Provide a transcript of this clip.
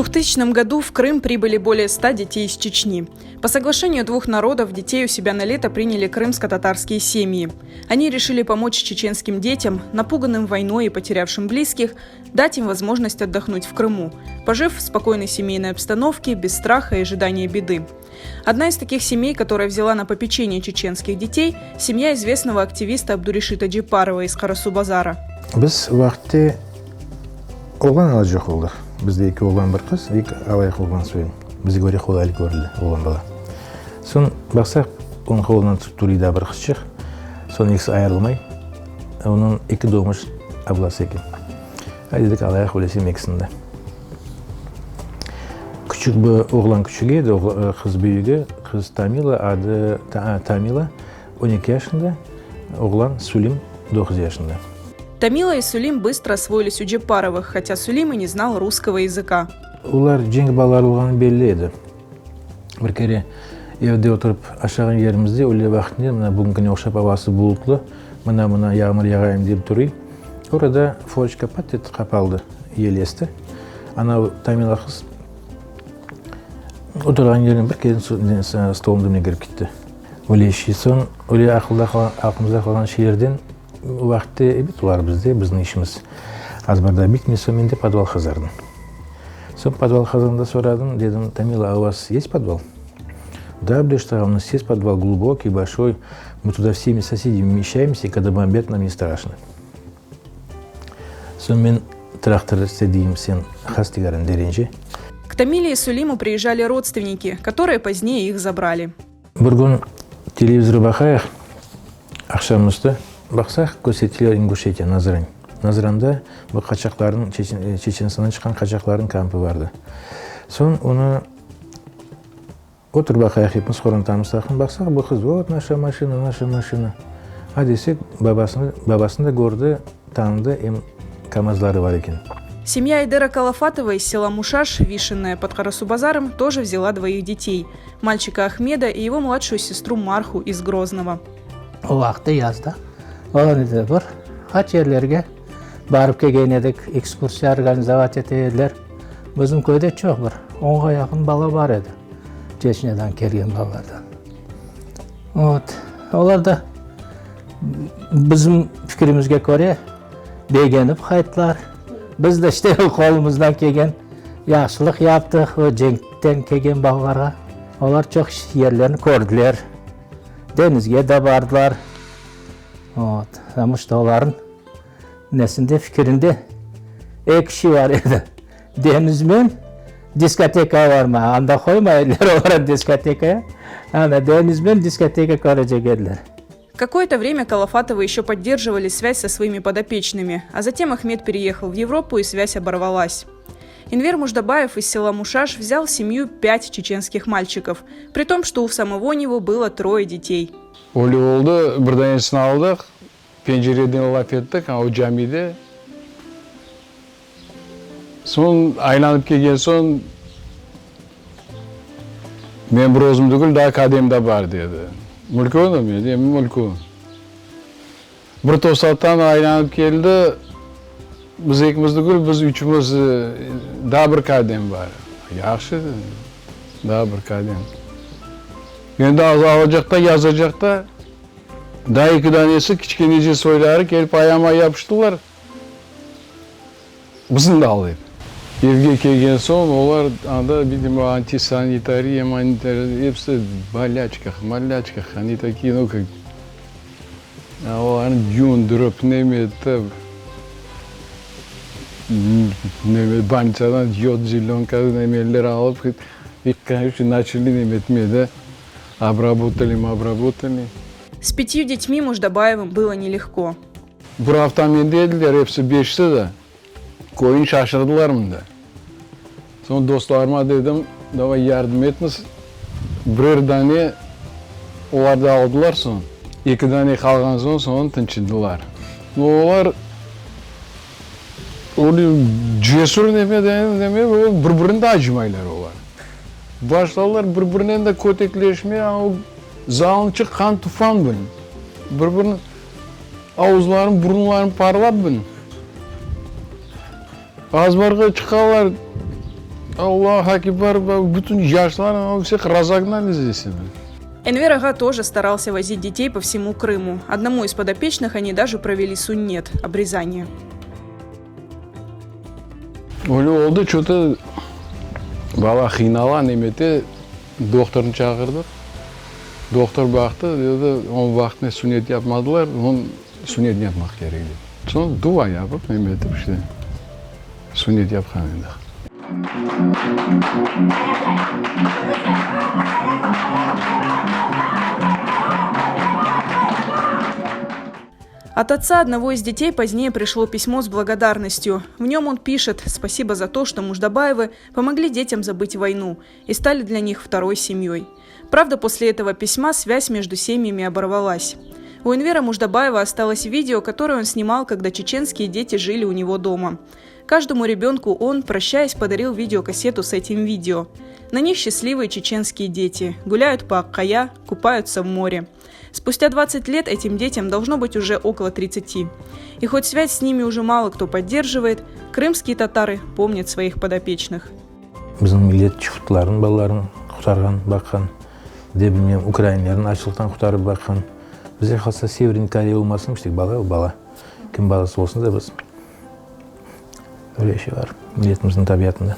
2000 году в Крым прибыли более 100 детей из Чечни. По соглашению двух народов детей у себя на лето приняли крымско-татарские семьи. Они решили помочь чеченским детям, напуганным войной и потерявшим близких, дать им возможность отдохнуть в Крыму, пожив в спокойной семейной обстановке, без страха и ожидания беды. Одна из таких семей, которая взяла на попечение чеченских детей, семья известного активиста Абдурешита Джепарова из Карасубазара. Biz vaqıtte oğlan alacaq oldıq. Bizde eki oğlan, bir qız, ilk alayıq oğlan soyun. Bizge öyle qolaylı köründi oğlan bala. Soñ baqsaq, onıñ qolundan tutıp turiy daa bir qızçıq. Soñ ekisi ayırılmay. Onıñ eki doğmuş ablası eken. Ay, dedik, alayıq öylesem ekisini de. Küçük bir oğlan küçügi edi, qız büyügi, qız Tamila, adı Tamila, 12 yaşında, oğlan Sulim, 9 yaşında. Тамила и Сулим быстро освоились у Джепаровых, хотя Сулим и не знал русского языка. Olar cenk balaları olğanı belli edi. Bir kere evde oturıp aşağan yerimizde, öyle vaqtında, mına bugünkine oşap avası bulutlı, mına-mına yağmur yağayım dep turuy. Orada forçka pat etti qapaldı, yel esti. Ana Tamila qız oturğan yerinden bir kere stolnıñ tübüne kirip ketti. Öyle şey soñ, öyle aqılda qalğan, aqlımızda qalğan şeylerden o vaqıtta ebet olar bizde, bizim işimiz azbarda bitmey, soñ men de podval qazardım. Soñ podval qazğanda soradım, dedim, Tamila, a u vas есть podval? Да, Абдуш ağa, у нас есть подвал глубокий, большой, мы туда всеми соседями вмещаемся, и когда бомбят, нам не страшно. Soñ men traktor istediyim sen hastigarın derence. К Тамиле и Сулиму приезжали родственники, которые позднее их забрали. Bir kün televizor baqayıq, aqşam üstü, baqsaq, kösetiler İnguşetiya, Nazran. Nazranda bu qaçaqlarnıñ, Çeçenistandan çıqqan qaçaqlarnıñ kampı bardı. Soñ onı otur baqayıq epimiz qorantamız taqım, baqsaq, bu qız, vot naşa maşina, naşa maşina. A desek, babasını, babasını da kördi, tanıdı, em KAMAZları bar eken. Семья Айдера Калафатова из села Мушаш, Вишенное под Карасубазаром, тоже взяла двоих детей. Мальчика Ахмеда и его младшую сестру Марху из Грозного. O vaqıtta yazda olğan edi. Bir qaç yerlerge barıp kelgen edik, ekskursiya organizovat ete ediler. Bizim köyde çoq bir onğa yaqın bala bar edi, Çeçnyadan kelgen balalardan. Vot, olar da bizim fikirimizge köre begenip qayttılar. Biz de işte qolumızdan kelgen yahşılıq yaptıq o cenkten kelgen balalarğa. Olar çoq yerlerni kördiler, deñizge de bardılar. Vot, потому что olarnıñ nesinde, fikirinde eki şey bar edi, deñizmen diskotekağa barmaq. Anda qoymay ediler olarnı diskotekaya. Ana, deñizmen diskoteka körecek ediler. Какое-то время Калафатовы еще поддерживали связь со своими подопечными, а затем Ахмед переехал в Европу и связь оборвалась. Инвер Муждабаев из села Мушаш взял в семью пять чеченских мальчиков, при том, что у самого него было трое детей. Öyle oldı, bir danesini aldıq, pencereden laf ettik, o camide. Soñ, aylanıp kelgen soñ, Men bir özüm tügül, daa kadem da bar, dedi. Mülkünmi? Men deyim, mülkün. Bir tosattan aylanıp keldi, Biz ekimiz tügül, biz üçümiz, daa bir kadem bar. Yahşı, dedim, daa bir kadem. Endi alacaqta, yazacaqta, daa eki danesi kiçkenece soyları kelip ayağıma yapıştılar. Bizni de al, dep. Evge kelgen soñ, olar anda, vidimo, antisanitariya, manitariya, episi bolâçkah, molâçkah, oni takiye, nu, kak, olarnı yundırıp, neme etip, neme, bolnitsadan yod, zelönka, nemeler alıp, i, koroçe, načali neme etmege, da, obrabotali, mobrabotali. S pятью детьми Муждабаевым было нелегко. Bir afta mende ediler, episi beşisi de. Köyni şaşırdılar mında. Soñ dostlarıma dedim, davay yardım etmiz, birer dane olar da aldılar soñ. Eki dane qalğan soñ, soñ tınçıdılar. No, olar öyle cesür neme, neme, bir-birini de acımaylar olar. Başladılar bir-birinen de kötekleşme, zalnı çıqqan tufan bın. Bir-birini. Avuzlarım, burunlarım parlap bin. Azbarğa çıqalar. Allah akibar, bütün yaşlar, vseh razognali zdes. Энвер ağa тоже старался возить детей по всему Крыму. Одному из подопечных они даже провели суннет – обрезание. Öyle oldı, ço-to bala qıynala, nemete, dohtornı çağırdıq. Dohtor baqtı, dedi, onıñ vaqtında sünnet yapmadılar, onıñ sünnetini yapmaq kerek, dedi. Soñ dua yapıp, nemetip, işte, sünnet yapqan edik. От отца одного из детей позднее пришло письмо с благодарностью. В нем он пишет «Спасибо за то, что Муждабаевы помогли детям забыть войну и стали для них второй семьей». Правда, после этого письма связь между семьями оборвалась. У Энвера Муждабаева осталось видео, которое он снимал, когда чеченские дети жили у него дома. Каждому ребенку он, прощаясь, подарил видеокассету с этим видео. На них счастливые чеченские дети гуляют по Аккая, купаются в море. Спустя 20 лет этим детям должно быть уже около 30. И хоть связь с ними уже мало кто поддерживает, крымские татары помнят своих подопечных. Bizim millet çufutlarnıñ balaların qurtarğan, baqqan, de bilmem, ukrainlerni açlıqtan qurtarıp baqqan. Bize qalsa Severniy Koreya olmasın, işte bala o bala. Kim balası olsun da biz. Öyle şey bar milletimizniñ tabiatında.